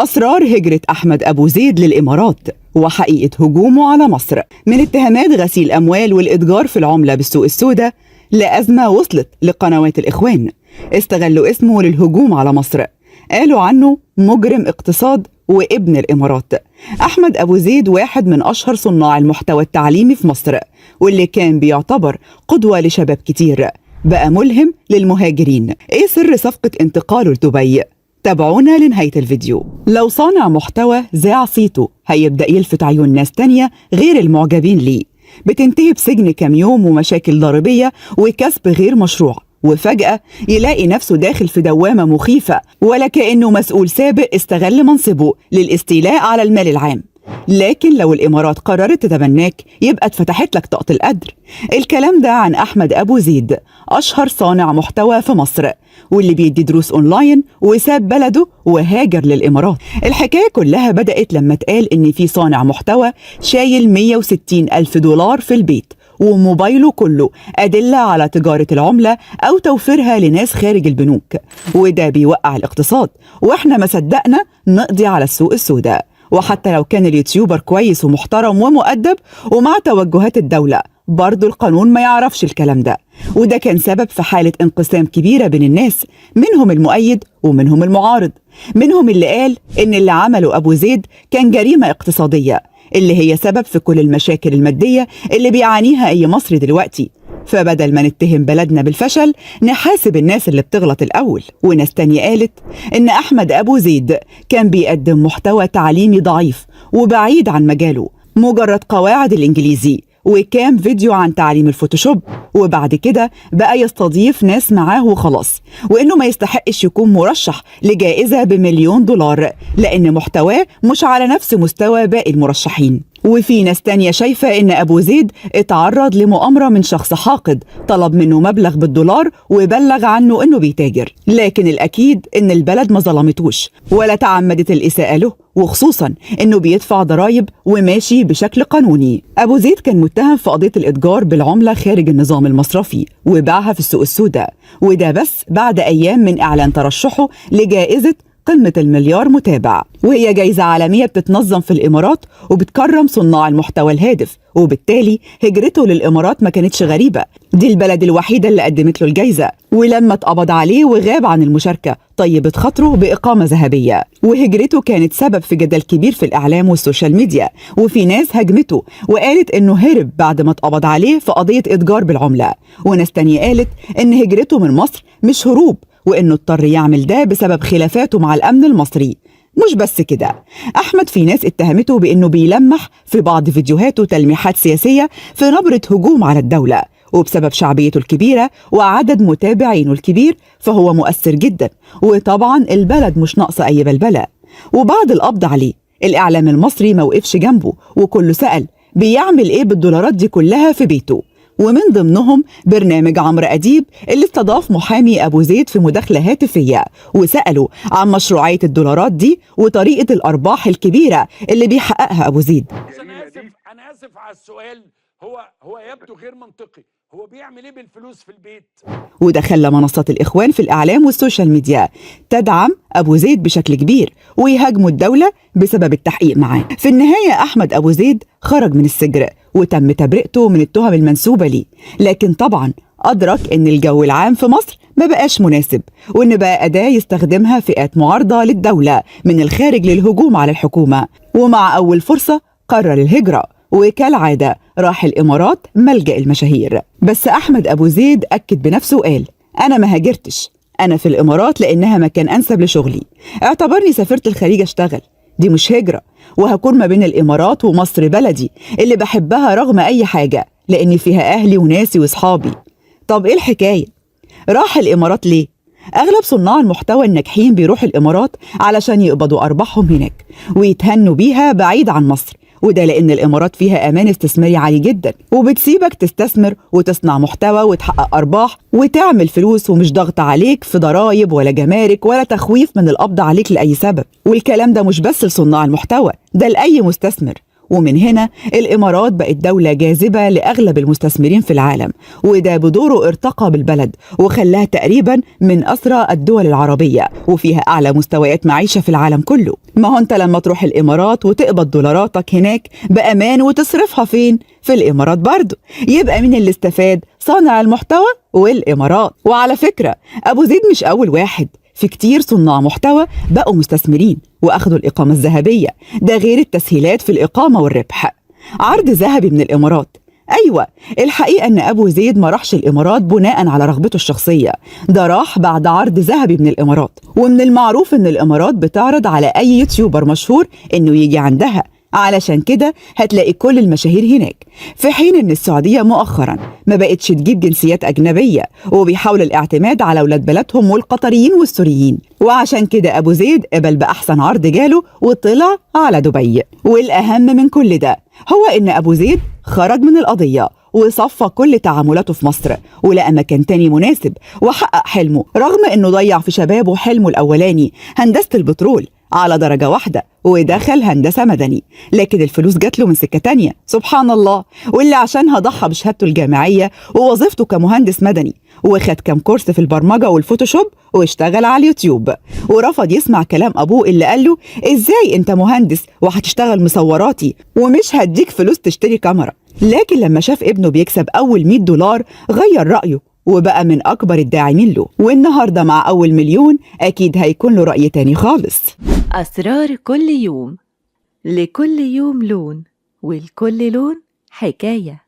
أسرار هجرة أحمد أبو زيد للإمارات وحقيقة هجومه على مصر، من اتهامات غسيل أموال والإتجار في العملة بالسوق السوداء لأزمة وصلت لقنوات الإخوان استغلوا اسمه للهجوم على مصر، قالوا عنه مجرم اقتصاد وابن الإمارات. أحمد أبو زيد واحد من أشهر صناع المحتوى التعليمي في مصر، واللي كان بيعتبر قدوة لشباب كتير، بقى ملهم للمهاجرين. إيه سر صفقة انتقاله لدبي؟ تابعونا لنهاية الفيديو. لو صانع محتوى ذاع صيته هيبدأ يلفت عيون ناس تانية غير المعجبين ليه، بتنتهي بسجن كام يوم ومشاكل ضريبية وكسب غير مشروع، وفجأة يلاقي نفسه داخل في دوامة مخيفة، ولا كأنه مسؤول سابق استغل منصبه للاستيلاء على المال العام. لكن لو الإمارات قررت تتبناك يبقى اتفتحت لك طاقة القدر. الكلام ده عن أحمد أبو زيد، أشهر صانع محتوى في مصر، واللي بيدي دروس أونلاين وساب بلده وهاجر للإمارات. الحكاية كلها بدأت لما اتقال إن في صانع محتوى شايل 160 ألف دولار في البيت وموبايله كله أدلة على تجارة العملة أو توفيرها لناس خارج البنوك، وده بيوقع الاقتصاد، وإحنا ما صدقنا نقضي على السوق السوداء. وحتى لو كان اليوتيوبر كويس ومحترم ومؤدب ومع توجهات الدولة، برضو القانون ما يعرفش الكلام ده. وده كان سبب في حالة انقسام كبيرة بين الناس، منهم المؤيد ومنهم المعارض، منهم اللي قال إن اللي عمله أبو زيد كان جريمة اقتصادية اللي هي سبب في كل المشاكل المادية اللي بيعانيها أي مصري دلوقتي، فبدل ما نتهم بلدنا بالفشل نحاسب الناس اللي بتغلط الأول. وناس تانية قالت إن أحمد أبو زيد كان بيقدم محتوى تعليمي ضعيف وبعيد عن مجاله، مجرد قواعد الإنجليزي وكام فيديو عن تعليم الفوتوشوب، وبعد كده بقى يستضيف ناس معاه وخلاص، وإنه ما يستحقش يكون مرشح لجائزة ب1,000,000 دولار لأن محتواه مش على نفس مستوى باقي المرشحين. وفي ناس تانية شايفة إن أبو زيد اتعرض لمؤامرة من شخص حاقد طلب منه مبلغ بالدولار وبلغ عنه إنه بيتاجر، لكن الأكيد إن البلد ما ظلمتوش ولا تعمدت الإساءة له، وخصوصا إنه بيدفع ضرائب وماشي بشكل قانوني. أبو زيد كان متهم في قضية الإتجار بالعملة خارج النظام المصرفي وباعها في السوق السوداء، وده بس بعد أيام من إعلان ترشحه لجائزة قمة المليار متابع، وهي جايزة عالمية بتتنظم في الإمارات وبتكرم صناع المحتوى الهادف، وبالتالي هجرته للإمارات ما كانتش غريبة، دي البلد الوحيدة اللي قدمت له الجايزة. ولما اتقبض عليه وغاب عن المشاركة طيبت خاطره بإقامة ذهبية، وهجرته كانت سبب في جدل كبير في الإعلام وال social media، وفي ناس هجمته وقالت إنه هرب بعد ما اتقبض عليه في قضية إتجار بالعملة، وناس تانية قالت إن هجرته من مصر مش هروب، وإنه اضطر يعمل ده بسبب خلافاته مع الأمن المصري. مش بس كده، أحمد في ناس اتهمته بإنه بيلمح في بعض فيديوهاته تلميحات سياسية في نبرة هجوم على الدولة، وبسبب شعبيته الكبيرة وعدد متابعينه الكبير فهو مؤثر جدا، وطبعا البلد مش ناقصة أي بلبلة. وبعد القبض عليه الإعلام المصري ما وقفش جنبه، وكله سأل بيعمل إيه بالدولارات دي كلها في بيته، ومن ضمنهم برنامج عمرو أديب اللي استضاف محامي أبو زيد في مداخلة هاتفية وسأله عن مشروعية الدولارات دي وطريقة الأرباح الكبيرة اللي بيحققها أبو زيد. أنا آسف على السؤال، هو يبدو غير منطقي، هو بيعمل إيه بالفلوس في البيت؟ وده خلى منصات الإخوان في الإعلام وال social media تدعم أبو زيد بشكل كبير ويهاجموا الدولة بسبب التحقيق معاه. في النهاية أحمد أبو زيد خرج من السجن وتم تبرئته من التهم المنسوبة ليه، لكن طبعا أدرك إن الجو العام في مصر ما بقاش مناسب، وإن بقى أداة يستخدمها فئات معارضة للدولة من الخارج للهجوم على الحكومة. ومع أول فرصة قرر الهجرة، وكالعادة راح الإمارات ملجأ المشاهير. بس أحمد أبو زيد أكد بنفسه وقال أنا ما هاجرتش، أنا في الإمارات لأنها مكان أنسب لشغلي، اعتبرني سافرت الخليج أشتغل، دي مش هجرة، وهكون ما بين الإمارات ومصر بلدي اللي بحبها رغم أي حاجة لأن فيها أهلي وناسي وصحابي. طب إيه الحكاية؟ راح الإمارات ليه؟ أغلب صناع المحتوى الناجحين بيروحوا الإمارات علشان يقبضوا أرباحهم هناك ويتهنوا بيها بعيد عن مصر، وده لأن الإمارات فيها أمان استثماري عالي جدا، وبتسيبك تستثمر وتصنع محتوى وتحقق أرباح وتعمل فلوس، ومش ضغط عليك في ضرائب ولا جمارك ولا تخويف من القبض عليك لأي سبب. والكلام ده مش بس لصناع المحتوى، ده لأي مستثمر. ومن هنا الإمارات بقت دولة جاذبة لأغلب المستثمرين في العالم، وده بدوره ارتقى بالبلد وخلاها تقريبا من أسرى الدول العربية، وفيها أعلى مستويات معيشة في العالم كله. ما هو أنت لما تروح الإمارات وتقبض دولاراتك هناك بأمان وتصرفها فين؟ في الإمارات برضو. يبقى مين اللي استفاد؟ صانع المحتوى والإمارات. وعلى فكرة أبو زيد مش أول واحد، في كتير صناع محتوى بقوا مستثمرين وأخدوا الإقامة الذهبية، ده غير التسهيلات في الإقامة والربح. عرض ذهبي من الإمارات. أيوة، الحقيقة أن أبو زيد ما راحش الإمارات بناء على رغبته الشخصية، ده راح بعد عرض ذهبي من الإمارات. ومن المعروف أن الإمارات بتعرض على أي يوتيوبر مشهور أنه يجي عندها، علشان كده هتلاقي كل المشاهير هناك. في حين ان السعودية مؤخرا ما بقتش تجيب جنسيات أجنبية، وبيحاولوا الاعتماد على أولاد بلدهم والقطريين والسوريين، وعشان كده أبو زيد قبل بأحسن عرض جاله وطلع على دبي. والأهم من كل ده هو ان أبو زيد خرج من القضية وصفى كل تعاملاته في مصر، ولقى مكان تاني مناسب وحقق حلمه، رغم انه ضيع في شبابه حلمه الأولاني هندسة البترول على درجة واحدة ودخل هندسة مدني، لكن الفلوس جات له من سكة تانية سبحان الله، واللي عشانها ضحى بشهادته الجامعية ووظيفته كمهندس مدني، وخد كام كورس في البرمجة والفوتوشوب واشتغل على اليوتيوب، ورفض يسمع كلام أبوه اللي قال له إزاي أنت مهندس وهتشتغل مصوراتي ومش هديك فلوس تشتري كاميرا. لكن لما شاف ابنه بيكسب أول $100 غير رأيه وبقى من أكبر الداعمين له، والنهاردة مع أول مليون أكيد هيكون له رأي تاني خالص. أسرار كل يوم، لكل يوم لون، ولكل لون حكاية.